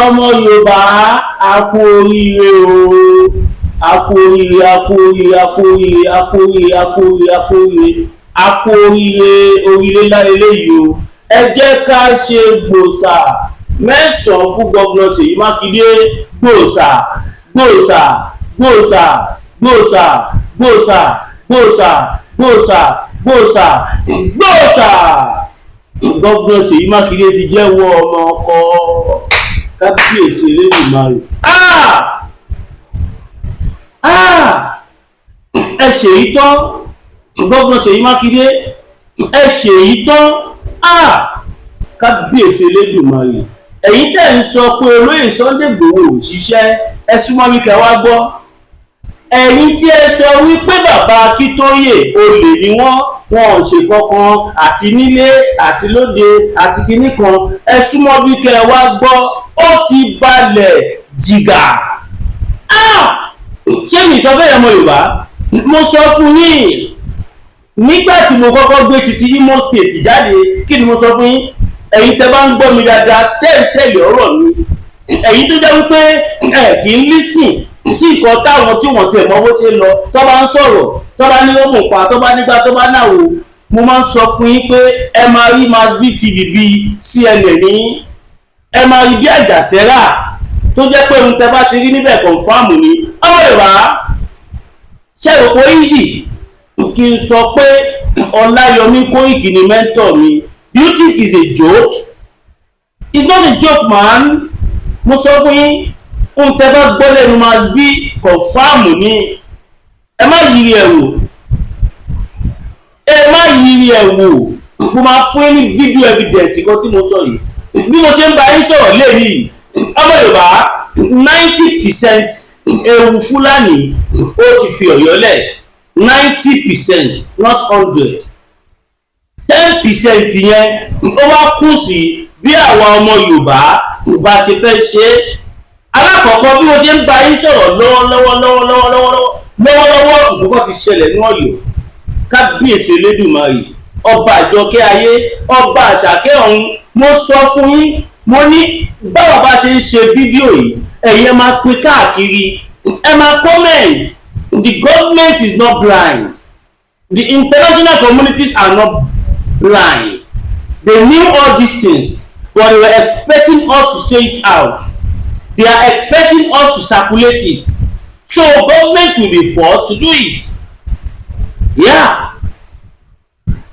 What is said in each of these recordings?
Ọmọ Yorùbá, a kú oríire o, a kú oríire, a kú oríire, a kú oríire, a kú oríire, a kú oríire, a kú oríire, a kú oríire. Oríire ńlá leléyìí o. Ẹ jẹ́ ká ṣe gbòòsà mẹ́sàn-án fún Governor Ṣèyí Mákindé. Gbòòsà, gbòòsà, gbòòsà, gbòòsà, gbòòsà, gbòòsà, gbòòsà, gbòòsà, gbòòsà. Governor Ṣèyí Mákindé ti jẹ́wọ́ ọmọ ọkọ. Kábíyèsí Elédùmarè! Ah! Ah! Ẹ ṣèyí tán, Governor Ṣèyí Mákindé, ẹ ṣèyí tán. Ah! Kábíyèsí Elédùmarè! Ẹ̀yin tẹ́ ń sọ pé olóyè Sunday Igboho ò ṣiṣẹ́, ẹ súnmọ́ mi kẹ́ wá gbọ́. Ẹ̀yin tí ẹ sọ wípé bàbá Akíntóyè, olè ni wọ́n, wọn ò ṣe kankan, àti nílé àti lóde àti kinní kan, ẹ súnmọ́ bí kẹ́ wá gbọ́. Ó ti balẹ̀ jìgà. Ah! Ṣé mi sọ bẹ́ẹ̀? Ọmọ Yorùbá, mo sọ fún yín nígbà tí mo kọ́kọ́ gbé títí Imo State jáde. Kí ni mo sọ fún yín? Ẹ̀yin tẹ́ bá ń gbọ́ mi dáadáa, tẹ́ ń tẹ̀lé ọ̀rọ̀ mi, ẹ̀yin tó jẹ́ wípé ẹ kì í listen sí nǹkan táwọn tí wọ́n tiẹ̀ mọ bó ṣe ń lọ tó bá ń sọ̀rọ̀, tó bá ní lóògùn pa, tó bá nígbà tó bá náwó, mo máa ń sọ fún yín pé ẹ máa rí Masbi TV bíi CNN ní, ẹ máa rí bí àjàsẹ́rà tó jẹ́ pé ohun tẹ́ bá ti rí níbẹ̀, confirm ni. Ọmọ Yorùbá, ṣe rò pé easy kí n sọ pé Ọláyọmí Kóìkì ni mentor mi? You think it's a joke? It's not a joke, man. Mo sọ fún yín, ohun tẹ́ bá gbọ́ lẹ́nu Masbi, confirm ni. Ẹ má yiri ẹ̀ wò, ẹ má yiri ẹ̀ wò. Mo máa fún yín ní video evidence kan tí mo sọ yìí. Bí mo ṣe ń bá yín sọ̀rọ̀ lẹ́yìn, ọmọ Yorùbá, 90% ewu Fúlàní ó ti fi Ọ̀yọ́ lẹ̀. 90%, not 100. 10% yẹn, ó wá kù sí bí àwa ọmọ Yorùbá bá ṣe fẹ́ ṣe é. Alákọ̀ọ́kọ́, bí mo ṣe ń bá yín sọ̀rọ̀ lọ́wọ́lọ́wọ́ lọ́wọ́lọ́wọ́ lọ́wọ́lọ́wọ́, nǹkan ti ṣẹlẹ̀ ní Ọ̀yọ́. Kábíyèsí Elédùmarè, ọba àjọkẹ́ ayé, ọba àṣàkẹ́ ọ̀run! Mo sọ fún yín, mo ní báwa bá ṣe ń ṣe fídíò yìí, ẹ̀yin ẹ máa pín káàkiri, ẹ máa comment. The government is not blind, the international communities are not blind. They knew all these things, but they were expecting us to say it out. They are expecting us to circulate it, so government will be forced to do it. Yeah,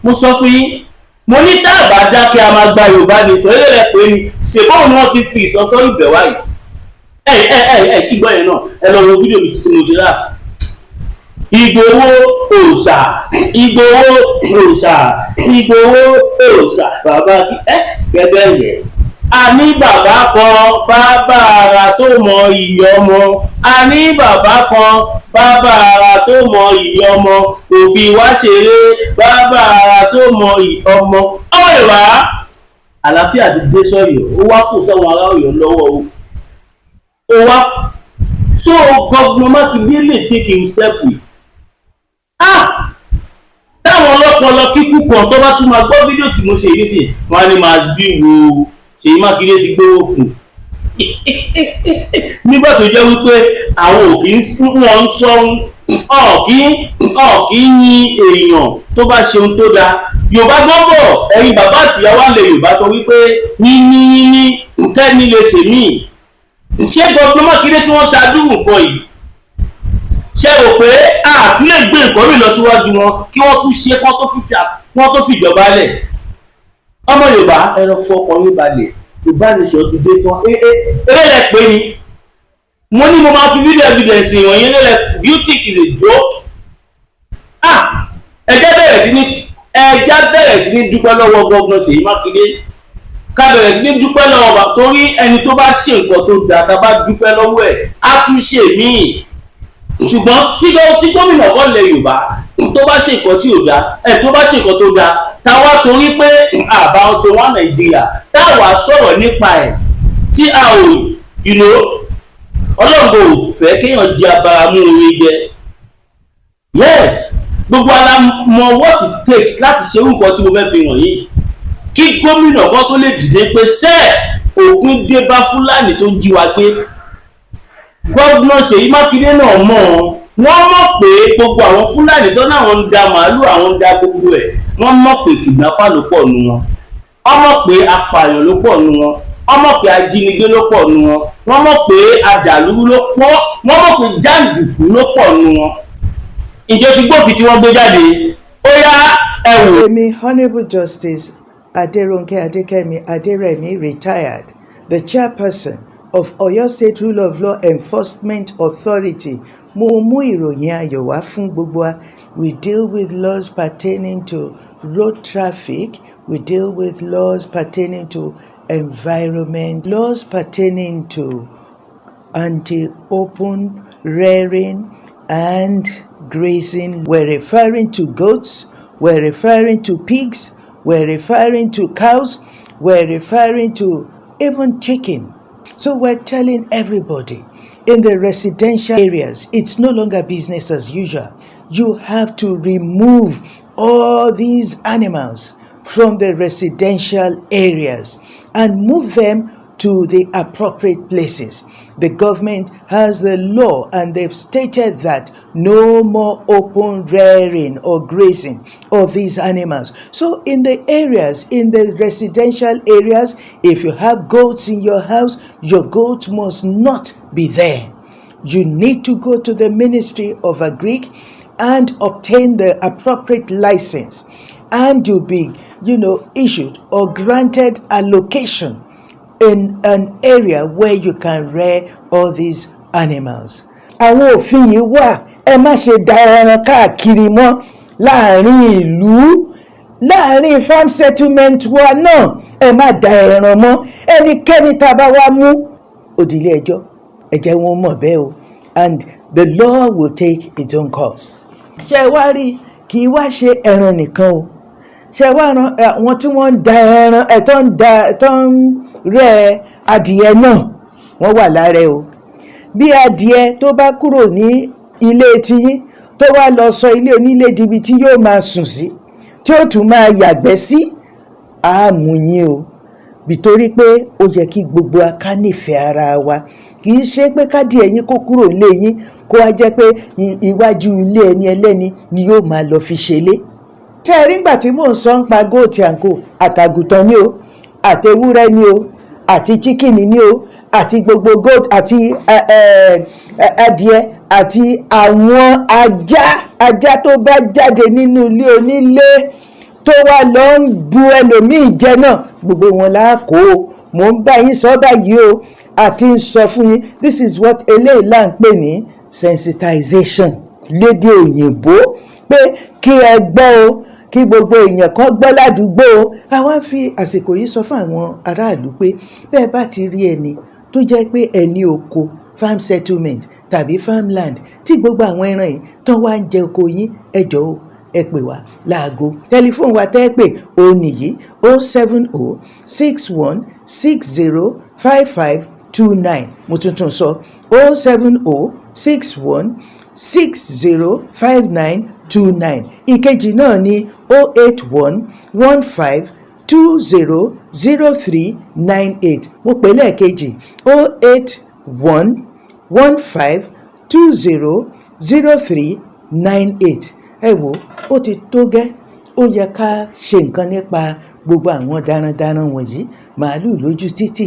mo sọ fún yín, mo ní tá a bá dákẹ́, a máa gba Yorùbá nation. Eré rẹ̀ pé ni ṣèbóun ni wọ́n ti fi ìsọsọ́rí bẹ̀ wáyìí. Ẹ ẹ ẹ ẹ kí gbọ́ yẹn náà, ẹ lọ wo fídíò mi tí mo ṣe láti Ìgbòho òòṣà, Ìgbòho òòṣà, Ìgbòho òòṣà, bàbá ẹ gẹ́gẹ́ yẹn. A ní bàbá kan, bàbá ara tó mọ iyì ọmọ. A ní bàbá kan, bàbá ara tó mọ iyì ọmọ, kò fi wá ṣeré, bàbá ara tó mọ iyì ọmọ. Ọmọ Yorùbá, àlàáfíà ti dé sọ́yọ́. Ó wá kù sáwọn ará Ọ̀yọ́ lọ́wọ́ o. Ó wá so Governor Mákindé lè take a step yìí. Ah, táwọn ọlọ́pọlọ kíkú kan tó bá tún máa gbọ́ fídíò tí mo ṣe yìí nísìnyí, wọ́n á ní Masbi wo, Ṣèyí Mákindé ti gbówó fún nígbà tó jẹ́ wípé àwọn ò kì í wọ́n ń sọ́hún, ọ̀kì yin èèyàn tó bá ṣe ohun tó dáa. Yorùbá gbọ́ bọ̀, ẹ̀yin bàbá àtìyàwó àlẹ́ Yorùbá sọ wípé yíní yíní kẹ́ni lè ṣèmíì. Ṣé Governor Mákindé tí wọ́n ṣáájú nǹkan yìí, ṣe rò pé àtún lè gbé nǹkan mi lọ síwájú wọn kí wọ́n tún ṣe kán tó fìjọba lẹ̀? Ọmọ Yorùbá, ẹ lọ fọkàn yín balẹ̀. Yorùbá nation ti dé tán. Eré lẹ pé ni mo ní mo máa fi video evidence ìwọ̀nyí lẹ́lẹ̀. Do you think it's a joke? Ah, ẹjẹ́ bẹ̀rẹ̀ sí ní dúpẹ́ lọ́wọ́ Governor Ṣèyí Mákindé. Ká bẹ̀rẹ̀ sí ní dúpẹ́ lọ́wọ́ bá, torí ẹni tó bá ṣe nǹkan tó dáa, ká bá dúpẹ́ lọ́wọ́ ẹ̀, á tún ṣe míì. Ṣùgbọ́n tí gómìnà kan lẹ Yorùbá tó bá ṣe nǹkan tí ò dáa, ẹ tó bá ṣe nǹkan tó dáa, táwa torí pé àbá ṣe wá Nàìjíríà, táwa sọ̀rọ̀ nípa ẹ̀ tí a ò Ọlọ́run kò fẹ́ kéèyàn jẹ abara mú orí jẹ. Yes, gbogbo ara mọ what it takes láti ṣe orúkọ tí mo fẹ́ fi hàn yìí, kí gómìnà kan tó lè dìde pé sẹ́ẹ̀ Òpin dé bá Fúlàní tó ń jí wa gbé. Governor Ṣèyí Mákindé náà mọ̀ ọ́n. Wọ́n mọ̀ pé gbogbo àwọn Fúlàní tó náà ń da màálù, àwọn ń da gbogbo ẹ̀, wọ́n mọ̀ pé kidnapper ló pọ̀ nu wọn, wọ́n mọ̀ pé apààyàn ló pọ̀ nu wọn, wọ́n mọ̀ pé ajínigbé ló pọ̀ nu wọn, wọ́n mọ̀ pé adàlúrú ló pọ̀, wọ́n mọ̀ pé jàǹdùkú ló pọ̀ nu wọn. Ìjọ ti gbófin tí wọ́n gbé jáde, ó yá, ẹ wò. Èmi, Honourable Justice Aderonke Adekemi Aderemi, retired, the chairperson of Oyo State Rule of Law Enforcement Authority, mo mú ìròyìn ayọ̀ wá fún gbogbo wa. We deal with laws pertaining to road traffic, we deal with laws pertaining to environment, laws pertaining to anti-open rearing and grazing. We're referring to goats, we're referring to pigs, we're referring to cows, we're referring to even chicken. So we're telling everybody in the residential areas, it's no longer business as usual. You have to remove all these animals from the residential areas and move them to the appropriate places. The government has the law and they've stated that no more open rearing or grazing of these animals. So in the areas, in the residential areas, if you have goats in your house, your goat must not be there. You need to go to the Ministry of Agric and obtain the appropriate license, and you'll be issued or granted allocation in an area where you can rear all these animals. Àwọn òfin yìí wà. Ẹ má ṣe da ẹran káàkiri mọ́ láàrin ìlú, láàrin farm settlement wa náà. Ẹ má da ẹran mọ́. Ẹnikẹ́ni tá a bá wá mú, ó di ilé ẹjọ́. Ẹ jẹ́ wọn mọ̀ bẹ́ẹ̀ o, and the law will take its own course. Ṣé ẹ wá rí, kì í wá ṣe ẹran nìkan o. Ṣé ẹ wá ran àwọn tí wọ́n ń da ẹran ẹ̀, tó ń da, tó ń rẹ́ adìẹ náà, wọ́n wà lára ẹ o. Bí adìẹ tó bá kúrò ní ilé tiyín, tó wá lọ sọ ilé onílé dibi tí yóò máa sùn sí, tí ó tún máa yàgbẹ́ sí, á mú yín o, nítorí pé ó yẹ kí gbogbo wa ká nífẹ̀ẹ́ ara wa. Kì í ṣe pé kádìẹ yín kó kúrò nílé yín, kó wá jẹ́ pé iwájú ilé ẹni ẹlẹ́ni ni yóò máa lọ fi ṣẹlẹ̀. Ṣé ẹ rí ìgbà tí mò ń sọ ń pa goat and co, àtàgùtàn ni o, àtewúrẹ́ ni o, àti chicken ni o, àti gbogbo goat àti adìẹ àti àwọn ajá, ajá tó bá jáde nínú ilé onílé tó wá lọ ń bu ẹlòmíì jẹ náà, gbogbo wọn la kó o. Mò ń bá yín sọ báyìí o, àti ń sọ fún yín. This is what eléyìí là ń pè ní sensitization lédè òyìnbó, pé kí ẹ gbọ́ o, kí gbogbo èèyàn kan gbọ́ ládùúgbò o. Àwa ń fi àsìkò yìí sọ fún àwọn aráàlú pé bẹ́ẹ̀ bá ti rí ẹni tó jẹ́ pé ẹni oko, farm settlement tàbí farmland, tí gbogbo àwọn ẹran yìí tán wá ń jẹ oko yín, ẹ jọ̀ọ́, ẹ pè wá láago. Tẹlifóònù wa tẹ́ pè ó nìyí: 07061605529. Mo tún tún sọ: 07061605929. Ìkejì náà ní 08115200398. Mo pè lẹ́ẹ̀kejì: 08115200398. Ẹ wò ó, ti tó gẹ́. Ó yẹ ká ṣe nǹkan nípa gbogbo àwọn darandaran wọ̀nyí: màálù lójú títì,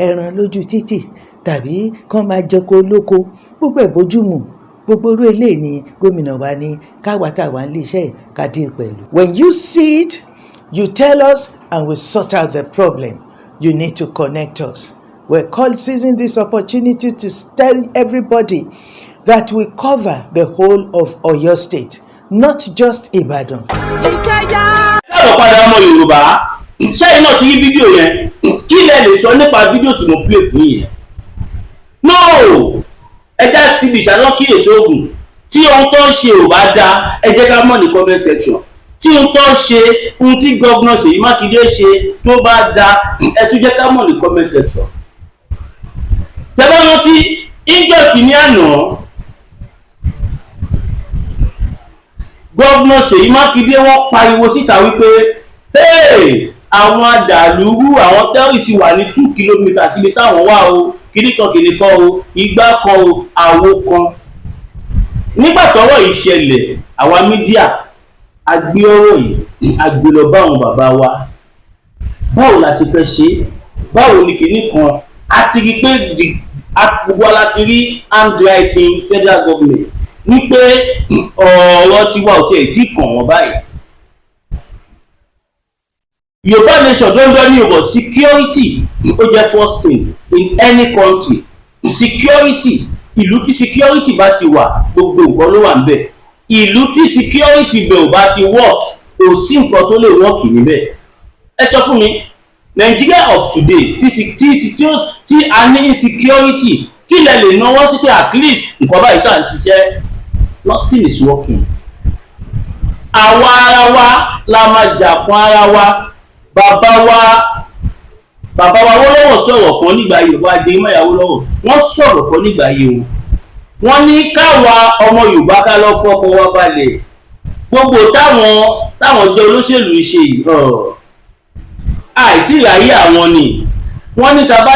ẹran lójú títì, tàbí kán máa jẹko lóko. Gbogbo ẹ̀ bójúmu. Gbogbo orú eléyìí ni gómìnà wa ní káwa tá a wà nílé iṣẹ́ ká deal pẹ̀lú. When you see it, you tell us and we sort out the problem. You need to connect us. We're called seizing this opportunity to tell everybody that we cover the whole of Oyo State, not just Ibadan. Iṣẹ́ yá. Káàbọ̀ padà, ọmọ Yorùbá. Ṣẹ́yìn náà ti rí fídíò yẹn? Kí lẹ lè sọ nípa fídíò tí mo play fún yẹn? No, ẹjá ti bìṣà náà kíyèsí oògùn. Tí ohun tó ń ṣe ò bá da, ẹ jẹ́ ká mọ̀ ní comment section. Tí ohun tó ń ṣe, ohun tí Governor Ṣèyí Mákindé ṣe tó bá da, ẹ tún jẹ́ ká mọ̀ ní comment section. Tẹ́ bá rántí ìjọ kìíní àná, Governor Ṣèyí Mákindé, wọ́n pariwo síta wípé, "Hey, Àwọn adàlúrú, àwọn terrorist wà ní 2 kilometres síbi táwọn wà o, kíní kan kíní kan o, igbá kan o, àwo kan. Nígbà tọ́rọ̀ yìí ṣẹlẹ̀, àwa media a gbé ọ̀rọ̀ yìí, a gbé lọ bá àwọn bàbá wa. Báwo la ti fẹ́ ṣe? Báwo ni kinní kan? A ti rí pé gbogbo wa la ti rí handwriting federal government wípé ọ̀rọ̀ tiwa ò tiẹ̀ tí kàn wọ́n báyìí. Yorùbá nation dandan ní ọ̀bọ̀. Security, ó jẹ́ first thing in any country. Security, ìlú tí security bá ti wà, gbogbo nǹkan ló wà níbẹ̀. Ìlú tí security bẹ̀ ò bá ti work, kò sí nǹkan tó lè work níbẹ̀. Ẹ sọ fún mi, Nigeria of today tí a ní insecurity, kí lẹ lè náwó sí pé at least nǹkan báyìí ṣáà ń ṣiṣẹ́? Nothing is working. Àwa ara wa la máa jà fún ara wa. Bàbá wa Awólọ́wọ̀ sọ̀rọ̀ kan nígbà yìí. Bàbá Jeremiah Awólọ́wọ̀, wọ́n sọ̀rọ̀ kan nígbà yìí o. Wọ́n ní káwa ọmọ Yorùbá ká lọ fọkàn wa balẹ̀. Gbogbo táwọn jẹ́ olóṣèlú ṣe yìí, àìtí ìráyè àwọn ni. Wọ́n ní tàbá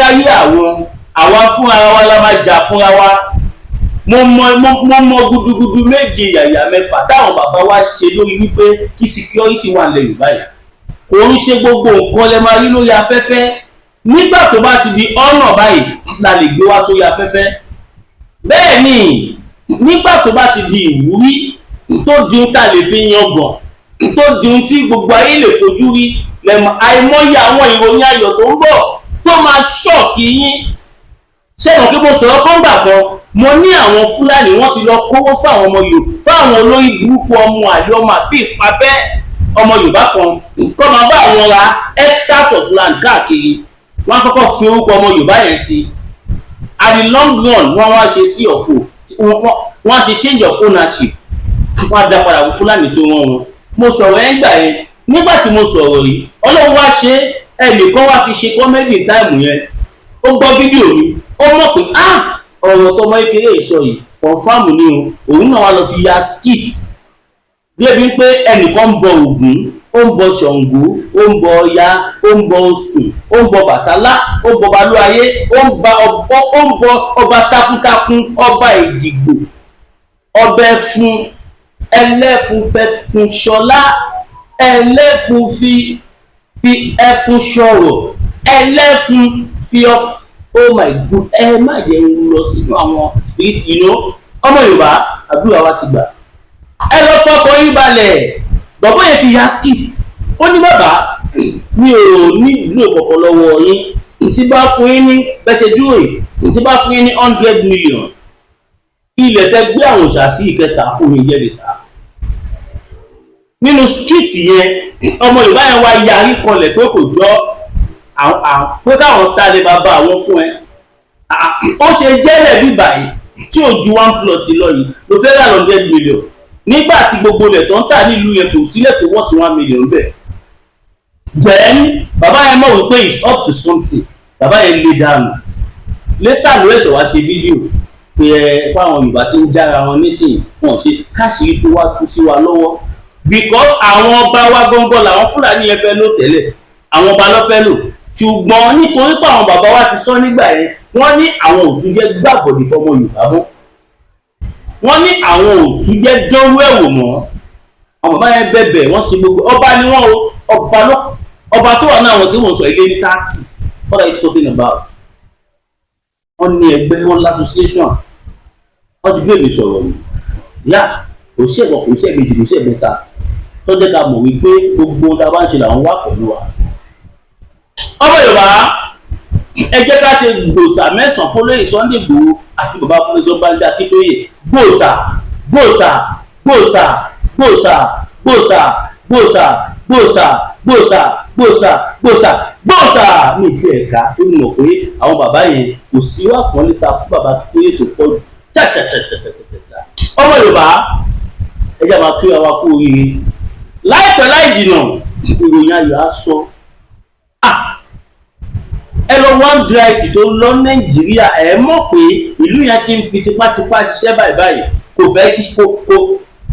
ráyè àwọn, àwa fúnra wa la máa jà fúnra wa. Mo mọ gudugudu méje yàyà mẹ́fà táwọn bàbá wa ṣe lórí wípé kí security wà lẹ́yìn báyìí. Kò ń ṣe gbogbo nǹkan lẹ máa rí lórí afẹ́fẹ́. Nígbà tó bá ti di ọ̀nà báyìí la lè gbé wá sórí afẹ́fẹ́. Bẹ́ẹ̀ ni, nígbà tó bá ti di ìwúrí, tó di ohun tá a lè fi yangàn, tó di ohun tí gbogbo ayé lè fojú rí lẹ́mọ̀. Àìmọye àwọn ìròyìn ayọ̀ tó ń bọ̀ tó máa shock yín. Sẹ́wọ̀n kí mo sọ̀rọ̀ kọ́ńgbà kan, mo ní àwọn Fúlàní, wọ́n ti lọ kówó fáwọn ọmọ Yorùbá, fáwọn olórí burúkú, ọmọ àlè, ọmọ àbí ìpabẹ́ ọmọ Yorùbá kan, kọ́ máa bá àwọn ra hectares of land káàkiri. Wọ́n á kọ́kọ́ fi orúkọ ọmọ Yorùbá yẹn sí. At the long run, wọ́n wá ṣe sí ọ̀fọ̀, wọ́n á ṣe change of ownership, wọ́n á dá padà fún Fúlàní tó rán wọn. Mo sọ̀rọ̀ ẹ̀ gbà yẹn. Nígbà tí mo sọ̀rọ̀ yìí, Ọlọ́run wá ṣe, ẹnìkan wá fi ṣe comedy time yẹn. Ó gbọ́ fídíò mi, ó mọ̀ pé, ah, ọ̀rọ̀ tọmọ kékeré ìsọ yìí, confirm ni o. Òun náà wá lọ fi ya skit débi pé ẹnìkan ń bọ Ògún, ó ń bọ Ṣàngó, ó ń bọ Ọya, ó ń bọ Ọ̀ṣun, ó ń bọ Bàtálá, ó ń bọ Balúayé, ó ń bọ ọba takuntakun, ọba Èjìgbò, ọbẹ̀ fún ẹlẹ́fun fẹ́fun ṣọlá, ẹlẹ́fun fi ẹfun sọ̀rọ̀, ẹlẹ́fun fi ọf. Oh my God, ẹ má jẹ́ ń lọ sínú àwọn spirit. Ọmọ Yorùbá, àdúrà wa ti gbà. Ẹ lọ fọkàn yín balẹ̀. Bàbá yẹn fi ya skit. Ó ní, "Bàbá, mi ò ní dúró kọ̀ọ̀kan lọ́wọ́ yín. Tí bá fún yín ní bẹ́sẹ̀ dúró yìí, tí bá fún yín ní 100 million, ilẹ̀ tẹ́ gbé àwọn òṣà sí ìkẹta fún mi jẹ́ lè ta." Nínú skit yẹn, ọmọ Yorùbá yẹn wá yarí kanlẹ̀ pé kò jọ pé káwọn ta lè bàbá àwọn fún ẹ. Ó ṣe jẹ́lẹ̀ bíbà yìí tí ò ju one plot lọ yìí ló fẹ́ rà 100 million, nígbà tí gbogbo ilẹ̀ tó ń tà nílùú yẹn, kò sílẹ̀ tó worth 1 million bẹ́ẹ̀? Then bàbá yẹn mọ̀ wípé it's up to something. Bàbá yẹn lè dànù. Later ló ẹ̀sẹ̀ wá ṣe fídíò pé ẹ fáwọn Yorùbá tí ń jára wọn nísìnyí, wọn ṣe káṣírí tó wá tú sí wa lọ́wọ́, because àwọn ọba wa gbọ́ngbọ́n làwọn Fúlàní yẹn fẹ́ lò tẹ́lẹ̀. Àwọn ọba ló fẹ́ lò, ṣùgbọ́n nítorí pé àwọn bàbá wa ti sọ nígbà yẹn, wọ́n ní àwọn ò tún jẹ́ gbàbọ̀dì fọmọ Yorùbá mọ́. Wọ́n ní àwọn ò tún jẹ́ dánwó ẹ̀wò mọ́. Àwọn bàbá yẹn bẹ̀bẹ̀, wọ́n ṣe gbogbo. Ọba ni wọ́n o. Ọba ló ọba tó wà ní àwọn tí wọ́n sọ ilé ní 30. What are you talking about? Wọ́n ní ẹgbẹ́ wọn, l'association. Wọ́n ti gbé mi sọ̀rọ̀ yìí yá. Kò sí ẹ̀kọ́, kò sí ẹ̀mejì, kò sí ẹ̀mẹ́ta tó jẹ́ ká mọ̀ wípé gbogbo ohun tá a bá ń ṣe làwọn wà pẹ̀lú wa. Ọmọ Yorùbá, ẹ jẹ́ ká ṣe gbòòsà mẹ́sàn-án fún olóyè Sunday Igboho àti bàbá Professor Banji Akíntóyè. Gbòòsà, gbòòsà, gbòòsà, gbòòsà, gbòòsà, gbòòsà, gbòòsà, gbòòsà, gbòòsà, gbòòsà, gbòòsà ní ti ẹ̀ka tó mọ̀ pé àwọn bàbá yẹn kò sí wà kan níta fún bàbá Akíntóyè tó pọ̀ jù tàtàtàtàtàtà. Ọmọ Yorùbá, ẹ jẹ́ máa kí wa kú oríire. Láìpẹ́ láì jìnà, ìròyìn ayọ̀ á sọ. Ẹ lọ one dry tó lọ Nàìjíríà, ẹ mọ̀ pé ìlú yẹn ti ń fi tipátipá ṣiṣẹ́ báyìí báyìí. Kò fẹ́ kò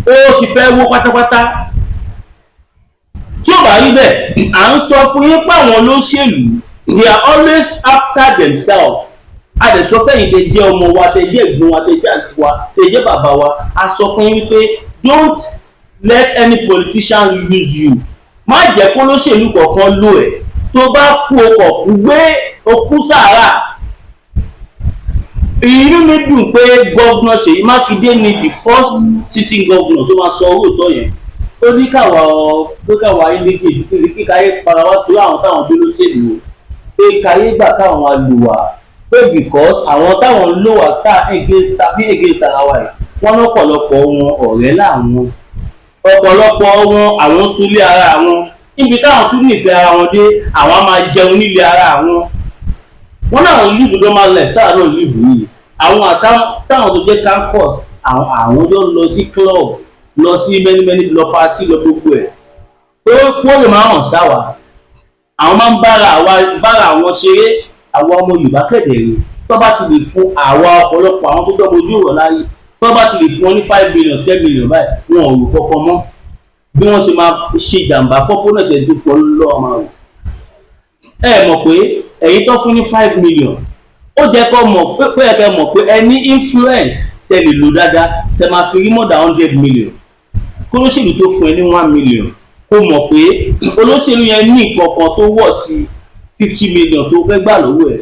ó ti fẹ́ wó pátápátá. Tí ó bá rí bẹ́ẹ̀, à ń sọ fún yín pé àwọn olóṣèlú, they are always after themselves. A lè sọ fẹ́yìn tẹ jẹ́ ọmọ wa, tẹ jẹ́ ẹ̀gbọ́n wa, tẹ jẹ́ àǹtí wa, tẹ jẹ́ bàbá wa, a sọ fún yín wípé don't let any politician use you. Má jẹ́ kó lóṣèlú kọ̀ọ̀kan lò ẹ̀. Tó bá kú, o kọ̀ kú gbé o kú sàárà. Inú mi dùn pé Governor Ṣèyí Mákindé ni the first sitting governor tó máa sọ òótọ́ yẹn. Ó ní káwa ọ pé káwa ilé kìí kí káyé para wá torí àwọn táwọn gbé lóṣèlú o, pé káyé gbà káwọn máa lò wá, pé because àwọn táwọn ń lò wá tá tàbí against ara wa yìí, wọ́n lọ́pọ̀lọpọ̀ wọn ọ̀rẹ́ làwọn, ọ̀pọ̀lọpọ̀ wọn àwọn súnlé ara wọn níbi táwọn tún nífẹ̀ẹ́ ara wọn dé, àwọn á máa jẹun nílé ara wọn. Wọn náà live normal life táwọn náà live yìí. Àwọn àtàwọn tó jẹ́ campus, àwọn jọ lọ sí club, lọ sí many many, lọ party, lọ gbogbo ẹ̀, pé wọ́n lè máa hàn sáwà. Àwọn máa ń bára àwa bára àwọn ṣeré. Àwọn ọmọ Yorùbá kẹ̀dẹ̀rẹ̀, tó bá ti lè fún àwa ọ̀pọ̀lọpọ̀ àwọn tó jọmọ ojú ọ̀rọ̀ láyé, tó bá ti lè fún wọn ní 5 million, 10 million báyìí, wọn ò rò kọ́kọ́ mọ́ bí wọ́n ṣe máa ṣe jàǹbá fọ́pọ́nà tẹ̀ tó fọ́ lọ́ọ́ máa rò. Ẹ mọ̀ pé ẹ̀yin tó fún ní 5 million, ó jẹ́ kó mọ̀ pé ẹ kẹ́ mọ̀ pé ẹ ní influence tẹ lè lò dáadáa, tẹ máa fi rí more than 100 million. Kó olóṣèlú tó fún ẹ ní 1 million, kó mọ̀ pé olóṣèlú yẹn ní ìkọ̀kan tó wọ̀ ti 50 million tó fẹ́ gbà lọ́wọ́ ẹ̀.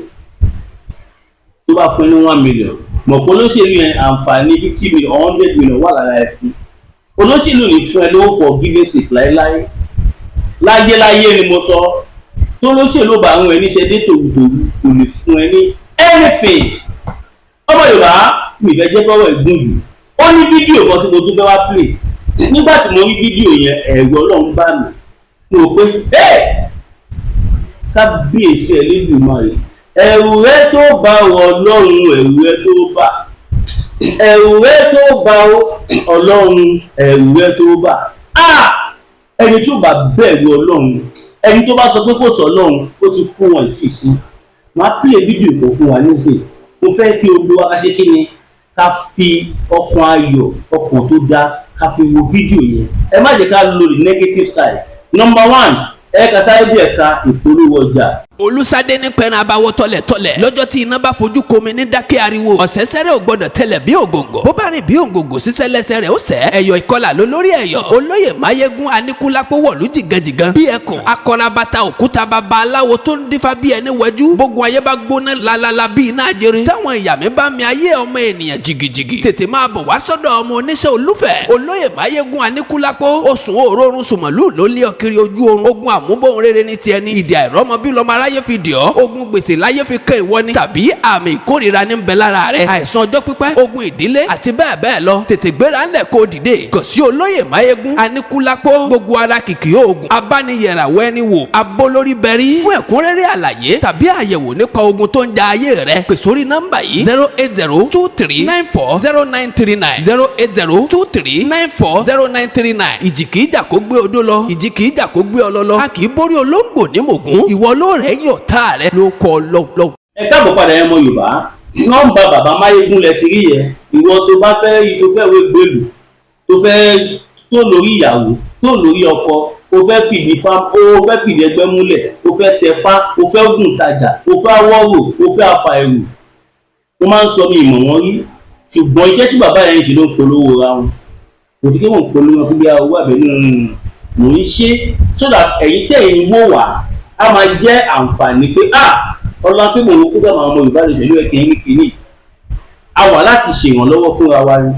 Tó bá fún ẹ ní 1 million, mọ̀ pé olóṣèlú yẹn, àǹfààní 50 million, 100 million wà lára ẹ̀ fún. Olóṣèlú ní fún ẹ lówó for giving sake láéláé, láyé láyé ni mo sọ. Tó lóṣèlú bá ń ẹ níṣẹ́ dé tòrutòru, kò lè fún ẹ ní anything. Ọmọ Yorùbá mi fẹ́ jẹ́ kọ́rọ̀ ẹ̀gbọ́n jù. Ó ní fídíò kan tí mo tún fẹ́ wá play. Nígbà tí mo rí fídíò yẹn, ẹ̀rù Ọlọ́run bá mi. Mo rò pé ẹ́ kábíyèsí Ẹlẹ́dùmarè, ẹ̀rù rẹ tó bá Ọlọ́run, ẹ̀rù rẹ tó bá, ẹ̀rù rẹ tó bá Ọlọ́run, ẹ̀rù rẹ tó bá. Ẹni tí ó bá bẹ̀rù Ọlọ́run, ẹni tó bá sọ pé kò sọ Ọlọ́run, ó ti kú wọn tí ì sí. Máa play fídíò kan fún wa nísìnyí. Mo fẹ́ kí o gbọ́ wa ká ṣe kí ni, ká fi ọkàn ayọ̀, ọkàn tó dáa, ká fi wo fídíò yẹn. Ẹ má jẹ́ ká lo the negative side. Number one, ẹ ká sáré bí ẹ̀ka ìpolówó ọjà. Olùsádé ní pẹ̀rẹ̀ abawọ́ tọ́lẹ̀tọ́lẹ̀ lọ́jọ́ tí iná bá fojú komi ní dákẹ́ ariwo. Ọ̀sẹ̀sẹ̀rẹ̀ ò gbọ́dọ̀ tẹlẹ̀ bí ògòǹgò, bó bá rìn bí ògòǹgò sísẹ́ lẹ́sẹ̀ rẹ̀ ó sẹ́. Ẹ̀yọ̀ ìkọlà ló lórí ẹ̀yọ̀. Olóyè Máyégún Aníkúlápó wọ̀lú jìgànjìgàn bí ẹkùn akọrabata òkúta, bàbá aláwo tó ń dífá bí ẹni wẹjú. Bógun ayé bá gbóná lalala bí iná àjẹrin, táwọn ìyá mi bá mi ayé ọmọ ènìyàn jìgìjìgì, tètè máa bọ̀ wá sọ́dọ̀ ọmọ oníṣẹ́ olúfẹ̀, olóyè Máyégún Aníkúlápó. Oṣù òórùn sùmọ̀lú ló lé ọ kiri ojú oorun. Ogun àmúbọ̀n rere ní tiẹ̀ ní ìdí àìrọ́mọ bí lọ́mọ aráyé fi dì ọ́. Ogun gbèsè láyé fi kẹ́ ìwọ ni, tàbí àmì ìkórìíra ní ń bẹ lára rẹ, àìsàn ọjọ́ pípẹ́, ogun ìdílé àti bẹ́ẹ̀ bẹ́ẹ̀ lọ. Tètè gbéra ńlẹ̀ kó dìde kàn sí olóyè Máyégún Aníkúlápó. Gbogbo ara kìkì oògùn abániyẹ̀ràwọ̀ ẹni wò abólórí bẹ̀rí. Fún ẹ̀kúnrẹ́rẹ́ àlàyé tàbí àyẹ̀wò nípa ogun tó ń ja ayé rẹ, pè sórí nọ́mbà yìí: 08023940939, 08023940939. Ìjì kìí jà kó gbé odó lọ, ìjì kìí jà kó gbé ọlọ lọ. A kì í borí olóńgbò ní mògún. Ìwọ ló rẹ̀ yàn tá rẹ ló kọ lọ. Ẹ káàbọ̀ padà yẹn, ọmọ Yorùbá. Nọ́mbà bàbá Máyégún lẹ ti rí yẹn. Ìwọ tó bá fẹ́ rí, tó fẹ́ wé gbèlú, tó fẹ́ tó lórí ìyàwó, tó lórí ọkọ, o fẹ́ fìdí fá, o fẹ́ fìdí ẹgbẹ́ múlẹ̀, o fẹ́ tẹfá, o fẹ́ gùn tajà, o fẹ́ awọ́rò, o fẹ́ afa ẹrù. Mo máa ń sọ, mi ìmọ̀ wọn rí, ṣùgbọ́n iṣẹ́ tí bàbá yẹn ń ṣe ló ń polówó ra wọn. Kò sí kí wọ́n polówó wọn bí owó àbẹ̀nú. Mò ń ṣe so that ẹ̀yin tẹ̀ ń wò wá, á máa jẹ́ àǹfààní pé ah, ọlọ́run pé mò ń kó bá àwọn ọmọ Yorùbá lè ṣẹlẹ̀ kìíní kìíní. A wà láti ṣèrànlọ́wọ́ fúnra wa ni.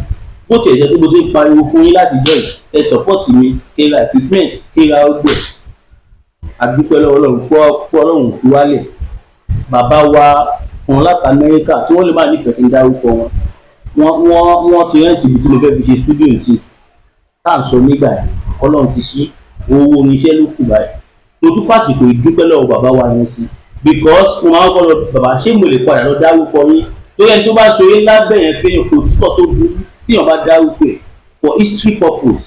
Bó tiẹ̀ jẹ́ pé mo ti ń pariwo fún yín láti jẹ́ ẹ support mi, kí ra equipment, kí ra ọgbẹ́. Àdúpẹ́ lọ́wọ́ Ọlọ́run pọ́ pọ́ Ọlọ́run fi wálẹ̀. Bàbá wa kan láti Amẹ́ríkà tí wọ́n lè máa nífẹ̀ẹ́ kí n dárúkọ wọn, wọ́n ti rent ibi tí mo fẹ́ fi ṣe studio sí tá à ń sọ nígbà yẹn. Ọlọ́run ti ṣe, owó oníṣẹ́ ló kù báyìí. Mo tún fàsìkò ìdúpẹ́ lọ́wọ́ bàbá wa yẹn sí, because mo máa ń kọ́ lọ, bàbá, ṣé mo lè padà lọ dárúkọ yín? Tó yẹn tó bá so yín lábẹ́ yẹn fẹ́yàn, kò síkọ̀ tó burú tíyàn bá dárúkọ ẹ̀ for history purpose,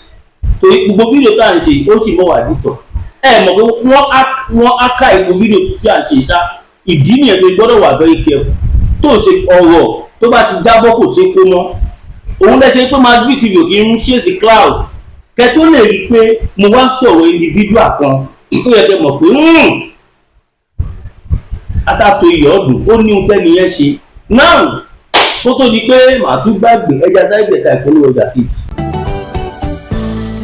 torí gbogbo fídíò tá à ń ṣe, ó sì mọ̀ wá dìtọ̀. Ẹ mọ̀ pé wọ́n á ká ìgbò fídíò tí à ń ṣe ṣá. Ìdí nìyẹn tó gbọ́dọ̀ wà very careful tó ṣe ọ̀rọ̀ tó bá ti jábọ́, kò ṣe kó mọ́. Òun lẹ́sẹ̀ pé máa gbé tv kì í ń ṣe sí cloud. Kẹ tó lè rí i pé mo wá sọ̀rọ̀ individual kan, ó yẹ kẹ́ mọ̀ pé atátó iyọ̀ ọ̀dùn, ó ní ohun tẹ́ni yẹn ṣe now. Kó tó di pé màá tún gbàgbé, ẹja sáré gbẹ̀ka ìpolówó ọjà kejì.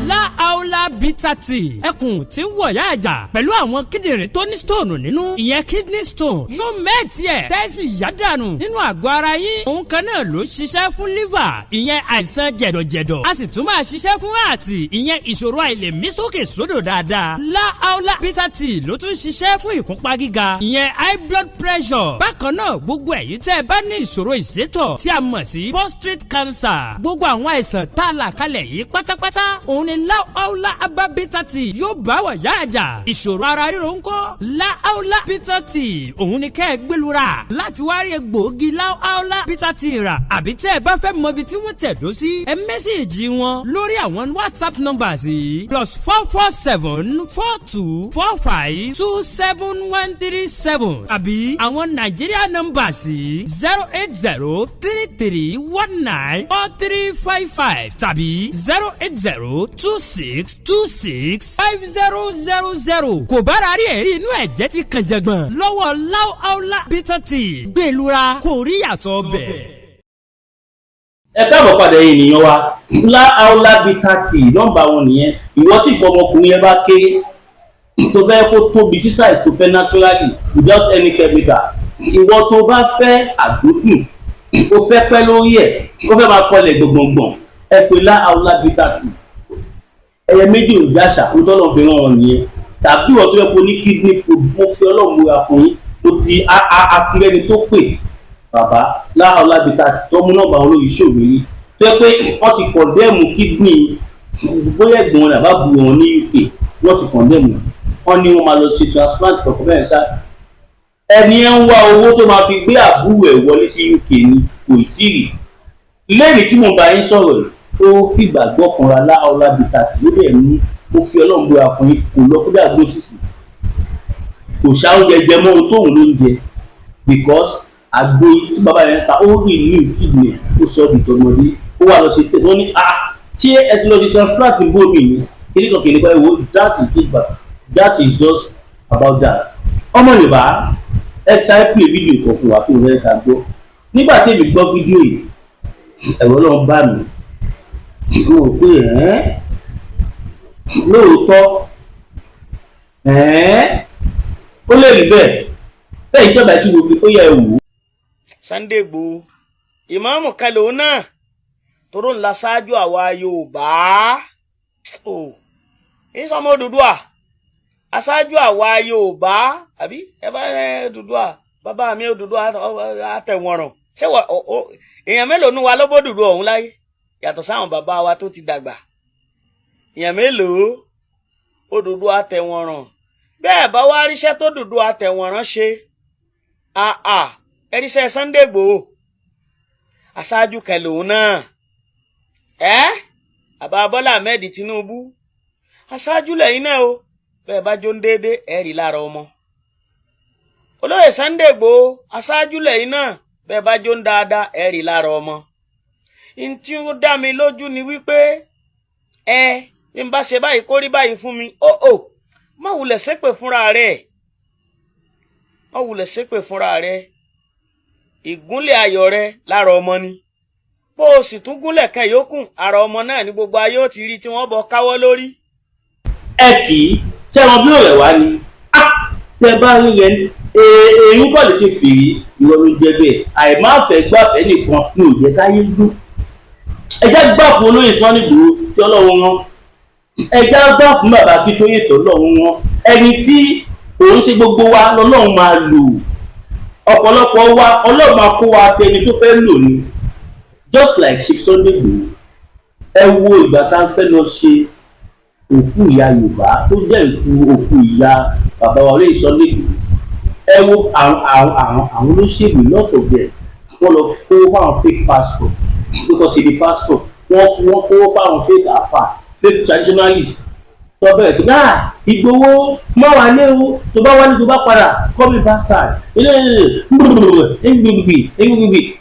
Láàólà Bitter Tea, ẹkùn tí ń wọ̀yá àjà pẹ̀lú àwọn kíndìnrín tó ní stone nínú, ìyẹn kidney stone, yóò mẹ́ẹ̀tì ẹ̀ tẹ́sí yádànù nínú àgọ́ ara yín. Òun kan náà ló ṣiṣẹ́ fún liver, ìyẹn àìsàn jẹ̀dọ̀jẹ̀dọ̀. A sì tún máa ṣiṣẹ́ fún ààtì, ìyẹn ìṣòro àìlèmí sókè sódò dáadáa. Láàólà Bitter Tea ló tún ṣiṣẹ́ fún ìfúnpá gíga, ìyẹn high blood pressure. Bákan náà, gbogbo ẹ̀yin tẹ́ ẹ bá ní ìṣòro ìsétọ̀ tí a mọ̀ sí prostate cancer, gbogbo àwọn àìsàn tá a là kalẹ̀ yìí pátápátá, òun ni Láàólà Herbal Bitter Tea yóò bá wà yá àjà. Ìṣòro ara ríro ńkọ́? Láàólà Bitter Tea, òun ni kẹ́ ẹ gbẹlura láti wá rí egbòogi Láàólà Bitter Tea rà, àbí tẹ́ ẹ bá fẹ́ mọ ibi tí wọ́n tẹ̀dó sí, ẹ message wọn lórí àwọn WhatsApp numbers yìí: +44 7424 527137, àbí àwọn Nàìjíríà numbers yìí: 08033194355 tàbí 08026265000. Kò bára rí ẹ̀rí inú ẹ̀jẹ̀ ti kàn jẹ̀gbọ̀n lọ́wọ́ Láúláú Bitter Tea, gbẹ̀lura kò rí yàtọ̀ bẹ̀. Ẹ káàbọ̀ padà, ẹ̀yin ènìyàn wa. Láàólà Bitter Tea, nọ́mbà wọn nìyẹn. Ìwọ tí nǹkan ọmọkùnrin yẹn bá kéré, tó fẹ́ kó tóbi sí size tó fẹ́ naturally without any chemical, ìwọ tó bá fẹ́ àgbódùn, ó fẹ́ pẹ́ lórí ẹ̀, ó fẹ́ máa kọlẹ̀ gbọ̀ngbọ̀ngbọ̀n, ẹ pè Láàólà Bitter Tea. Ẹyẹ méjì ò jáṣà ń tọ́lọ̀ fi ràn wọn nìyẹn. Tàbí ìwọ tó yẹ kó ní kidney problem, mo fi Ọlọ́run múra fún yín, mo ti àtirẹ́ni tó pè bàbá Láàólà Bitter Tea, tó mú nọ́mbà wọn lórí ṣòro yìí, tó yẹ pé wọ́n ti condemn kidney, bóyá ẹ̀gbọ́n wọn àbá bu wọn ní UK, wọ́n ti condemn wọn, ní wọ́n máa lọ ṣe transplant kọ̀ọ̀kan bẹ́ẹ̀ sá. Ẹni ẹ ń wá owó tó máa fi gbé àbúrò ẹ̀ wọlé sí UK ni kò tí ì rí. Lẹ́yìn tí mo bá yín sọ̀rọ̀ yìí, ó fìgbàgbọ́ kan ra Láàólà Bitter Tea, ó dẹ̀ mú. Mo fi Ọlọ́run búra fún yín, kò lọ fún diagnosis, kò ṣá oúnjẹ jẹ mọ́ ohun tóun ló ń jẹ, because àgbo tí bàbá yẹn ta, ó rí new kidney, ó sọ ọ́ di tọmọdé. Ó wà lọ ṣe test, wọ́n ní, "Ah, ṣé ẹ ti lọ ṣe transplant bómi ni?" Kíní kan kìíní kan. Ẹ wo, that is just about that. Ọmọ Yorùbá, ẹ sáré play fídíò kan fún wa tó fẹ́ ká gbọ́. Nígbà tẹ́mi gbọ́ fídíò yìí, ẹ̀rọ náà bá mi, mo rò pé ẹ̀ẹ́n lóòótọ́, ẹ̀ẹ́n ó lè rí bẹ́ẹ̀ fẹ́ẹ̀ ìjọba tí mo fi ó yẹ wò ó. Sunday Igboho, ìmáàmù kan lòun náà, toró ńlá ṣáájú àwa Yorùbá o, ní sọmọ Odùduwà, aṣáájú àwa Yorùbá, àbí ẹ bá ẹ Odùduwà, bàbá mi Odùduwà àtẹ̀wọ̀nràn. Ṣé èèyàn mélòó nu wa ló bó Odùduwà ọ̀hún láyé, yàtọ̀ sáwọn bàbá wa tó ti dàgbà? Èèyàn mélòó? Odùduwà àtẹ̀wọ̀nràn. Bẹ́ẹ̀ bá wá ríṣẹ́ tó Odùduwà àtẹ̀wọ̀nràn ṣe, àà ẹ ríṣẹ́ Sunday Igboho, aṣáájú kan lòun náà. Ẹ bàbá Bọ́lá Ahmed Tinubu, aṣáájú lẹ́yìn náà o. Bẹ́ẹ̀ bá jó ń déédé, ẹ rí lára ọmọ olóyè Sunday Igboho. Aṣáájú lẹ́yìn náà, bẹ́ẹ̀ bá jó ń dáadáa, ẹ rí lára ọmọ. N tí ó dá mi lójú ni wípé ẹ bí n bá ṣe báyìí, kó rí báyìí fún mi. Ó ò má wulẹ̀ ṣépè fúnra rẹ̀, má wulẹ̀ ṣépè fúnra rẹ̀. Ìgúnlẹ̀ ayọ̀ rẹ lára ọmọ ni. Bó o sì tún gúnlẹ̀ kan yòókù, ara ọmọ náà ní gbogbo ayé ó ti rí tí wọ́n bọ káwọ́ lórí. Ẹ kì í ṣẹ́wọ̀n bí òrẹ̀ wá ni tẹ bá rí rẹ, èyí kọ́ lè ti fìrí ìwọ ló jẹ bẹ́ẹ̀. Àìmáfẹ́ gbàfẹ́ nìkan ni ò jẹ́ káyé gbó. Ẹ jẹ́ gbà fún olóyè Sunday Igboho tí Ọlọ́run rán. Ẹ jẹ́ gbà fún bàbá Akíntóyè tó Ọlọ́run rán. Ẹni tí òun ṣe, gbogbo wa lọ́lọ́run máa lò. Ọ̀pọ̀lọpọ̀ wa, Ọlọ́run máa kó wa tẹni tó fẹ́ lò ní, just like Chief Sunday Igboho. Ẹ wo ìgbà tá a fẹ́ lọ ṣe òkú ìyá Yorùbá, tó jẹ́ òkú ìyá bàbá wa olóyè Sunday Igboho. Ẹ wo àwọn olóṣèlú lọ́tọ̀ bẹ́ẹ̀, wọ́n lọ kówó fáwọn fake pastor pé kó ṣe di pastor. Wọ́n kówó fáwọn fake afa, fake traditionalist, tó bẹ̀rẹ̀ sí náà: "Ìgbòho má wà lé o, tó bá wálé, tó bá padà, call me bastard." Gbìgbìgbì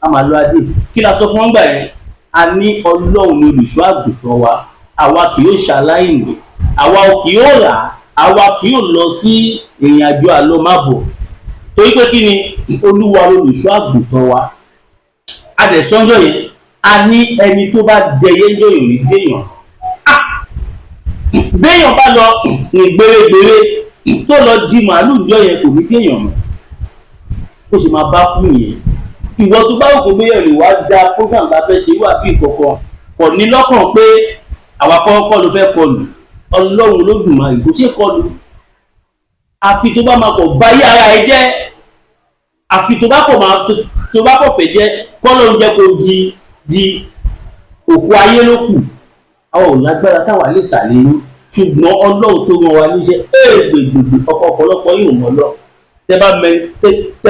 a máa lọ adé. Kí la sọ fún wọn gbà yẹn? A ní Ọlọ́run ní olùṣọ́ àgùntàn wa. Àwa kì yóò ṣaláìní, àwa kì yóò rà, àwa kì yóò lọ sí ìrìn àjò àlọ mábọ̀, torí pé kí ni? Olúwa olùṣọ́ àgùntàn wa. A dẹ̀ sọ́njọ́ yẹn, a ní ẹni tó bá dẹyẹ lóyún ní déèyàn. Béèyàn bá lọ ní gbèrègbèrè tó lọ di màálù jọ yẹn, kò ní déèyàn mọ́, ó sì máa bá kú yẹn. Ìwọ tó bá wò kó gbéyàwó lè wá da program tá a fẹ́ ṣe wà bí kankan kò ní lọ́kàn pé àwa kọ́kọ́ ló fẹ́ kọlù Ọlọ́run Olódùmarè, kò sí kọlù, àfi tó bá máa kọ̀ báyé ara ẹ jẹ́, àfi tó bá kọ̀ máa tó bá kọ̀ fẹ́ jẹ́ kọ́lọ́ ń jẹ́ kó di òkú ayé ló kù. Àwọn ò lágbára táwa lè sàlẹ̀ yín, ṣùgbọ́n Ọlọ́run tó rán wa níṣẹ́ éègbègbè ọkọ̀ ọ̀pọ̀lọpọ̀ yìí ò mọ̀ lọ. Tẹ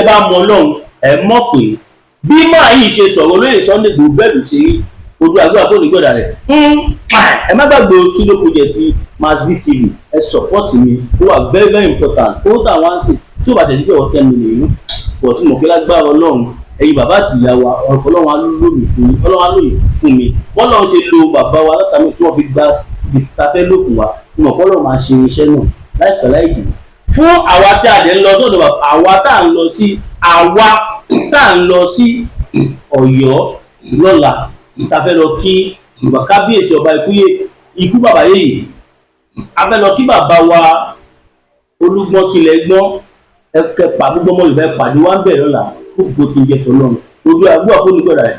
bá mọ Ọlọ́run, ẹ mọ̀ pé bí máa yìí ṣe sọ̀rọ̀ lóye Sunday Igboho bẹ́ẹ̀ ló ṣe rí. Ojú àdúrà tó ní gbọ́dọ̀ rẹ̀. Ẹ má gbàgbé studio project ti Masbi TV. Ẹ support mi, ó wà very very important. Owó tá àwọn á sìn tí ó bá tẹ̀sí fẹ̀wọ̀ 10 million pọ̀ tí mo kí lágbára Ọlọ́run. Ẹ̀yin bàbá àti ìyá wa, Ọlọ́run á lò mí fún yín, Ọlọ́run á lò yín fún mi. Wọ́n lọ́run ṣe lo bàbá wa látàmì tí wọ́n fi gba ibi tá a fẹ́ lò fún wa. Mo mọ̀ pé Ọlọ́run máa ṣe iṣẹ́ náà láìpẹ́ láì jìnnà fún àwa tí a dẹ̀ ń lọ sọ́dọ̀ bàbá, àwa tá à ń lọ sí Ọ̀yọ́ lọ́la, tá a fẹ́ lọ kí bàbá kábíyèsí ọba ikúyè ikú bàbá yèyè. A fẹ́ lọ kí bàbá wa Olúgbọ́n tilẹ̀ gbọ́n. Ẹ kẹpà gbogbo ọmọ Yorùbá, ẹ pàdé wa ń bẹ̀ lọ́la. Gbogbo ti ń jẹ tọ́lọ́run, ojú àgbọ̀ àpò nígbọ̀dà rẹ̀.